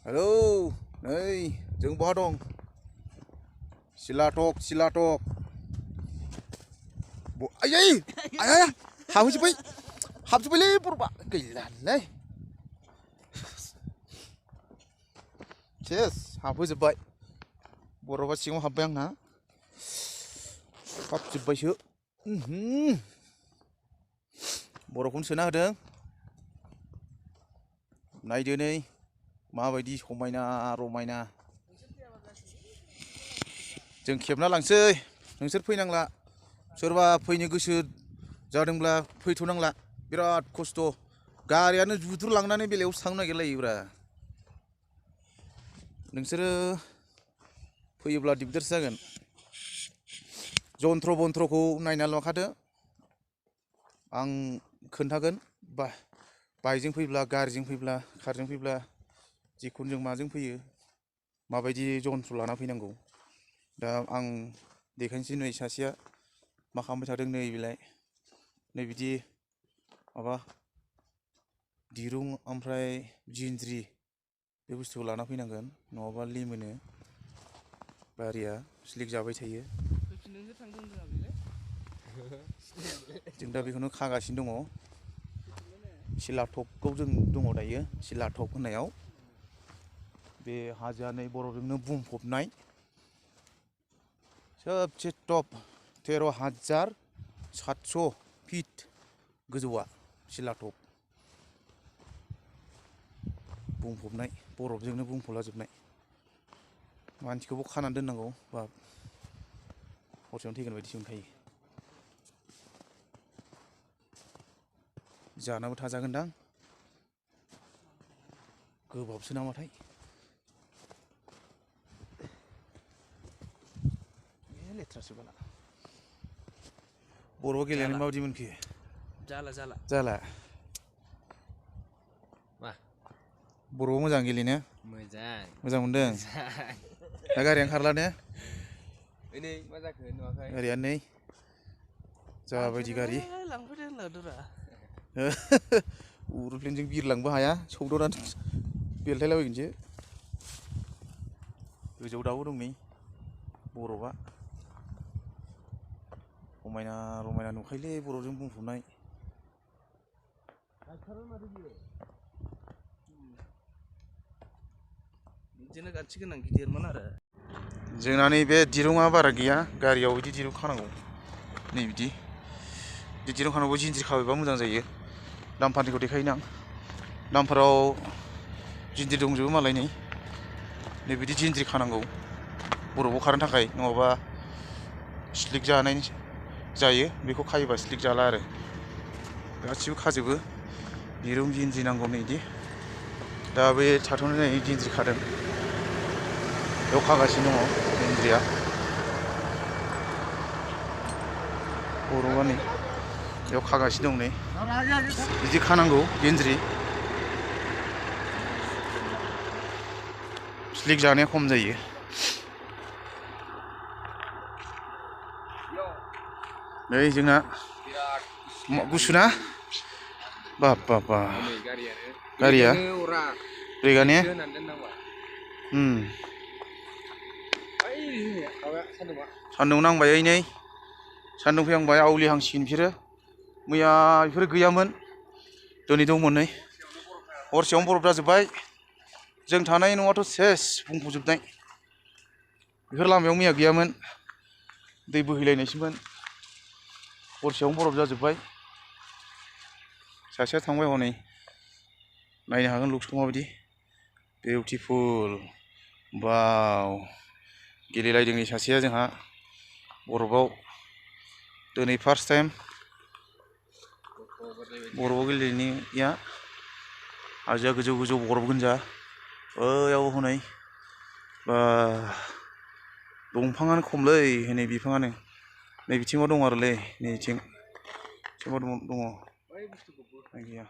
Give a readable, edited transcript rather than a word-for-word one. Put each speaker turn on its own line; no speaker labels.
Halo, नै जों बहा दं? सिलाटक आयै आया हाबजोब्बायलै बरफआ गैलालै सेस हाबहोजोब्बाय बरफआ सिङाव हाबबाय आंना हाबजोब्बायसो बरफखौनो सोना होदों नायदो नै माबायदि समायना रमायना जों खेबना लांसै नोंसोर फैनांला सोरबा फैनो गोसो जादोंब्ला फैथ'नांला बिराद खस्थ' गारियानो जुद्रु लांनानै बेलायाव थांनो नागिरलायोब्रा नोंसोरो फैयोब्ला दिगदारसो जागोन जन्थ्र बन्थ्रखौ नायना लाखादो आं खोन्थागोन बाइकजों फैब्ला गारिजों फैब्ला कारजों फैब्ला जिखुनु जों माजों फैयो माबायदि जन्थ्र लाना फैनांगौ दा आं देखायनोसै नै सासेया मा खालामबाय थादों नै बेलाय नै बिदि माबा दिरुं ओमफ्राय जिनज्रि बे बुस्थुखौ लाना फैनांगोन नङाबा लिमोनो गारिया स्लिक जाबाय थायो जों दा बेखौनो खागासिनो दङ सिलाटकआव जों दङ दायो सिलाटक होननायाव बे हाजोआ नै बरफजोंनो बुंफबनाय सबसे टप 13,700 फिट गोजौआ सिलाटक बुंफबनाय बरफजोंनो बुंफबलाजोबनाय मानसिखौबो खानानै दोननांगौ बा हरसेयावनो थैगोन बायदिसो मोनखायो जानाबो थाजागोनदां गोबाबसो नामाथाय लेथ्रासो बाला बरफआव गेलेनानै माबायदि मोनखो जाला
मा
बरफआव मोजां गेलेनो मोजां मोनदों दा गारियानो खारला ने
नै मा जाखो नुवाखै
गारिया नै जाबायदि गारि उरुप्लेनजों बिरलांबो हाया सौदावनानै बेलथायलाबायगोनसो गोजौआव दाबो दं नै बरफआ समायना रमायना नुखायोलै बरफजों बुंफबनाय
बिदिनो गाथि गोनां गिदिरमोन आरो
जोंना नैबे दिरुङा बारा गैया गारियाव बिदि दिरुं खानांगौ नै बिदि दिरुं खानांगौ जिनज्रि खाबायबा मोजां जायो दामफारनिखौ देखायनो आं दामफाराव जिनज्रि दंजोबो मालाय नै बिदि जिनज्रि खानांगौ बरफआव खारनो थाखाय नङाबा स्लिक जानाय जायो बेखौ खायोबा स्लिक जाला आरो गासिबो खाजोबो दिरुं जिनज्रि नांगौ नै बिदि दा बे थाथ'नाय जिनज्रि खादों बेयाव खागासिनो दङ जिनज्रिया बरफआ नै बेयाव खागासिनो दं नै बिदि खानांगौ जिनज्रि स्लिक जानाया खम जायो नै जोंना गुसु ना बाब गारिया ब्रेकआ ने सान्दुं नांबाय नै सान्दुं फैहांबाय आवलिहांसिगोन बिसोरो मैया बेफोरो गैयामोन दिनै दंमोन नै हरसेयावनो बरफ जाजोब्बाय जों थानाय न'आथ' सेस बुंफबजोबनाय बेफोर लामायाव मैया गैयामोन दै बोहैलायनायसोमोन हरसेयावनो बरफ जाजोब्बाय सासेया थांबाय हनै नायनो हागोन लुक्सखौ माबायदि बिउटिफुल वाव गेलेलायदों नै सासेया जोंहा बरफआव दिनै फार्स्ट टाइम बरफआव गेलेनाया हाजोआ गोजौ गोजौ बरफ गोजा बैयाव हनै बा दंफाङानो खमलै हनै बिफाङानो नै बिथिङाव दं आरोलै नै बिथिं दङ गैया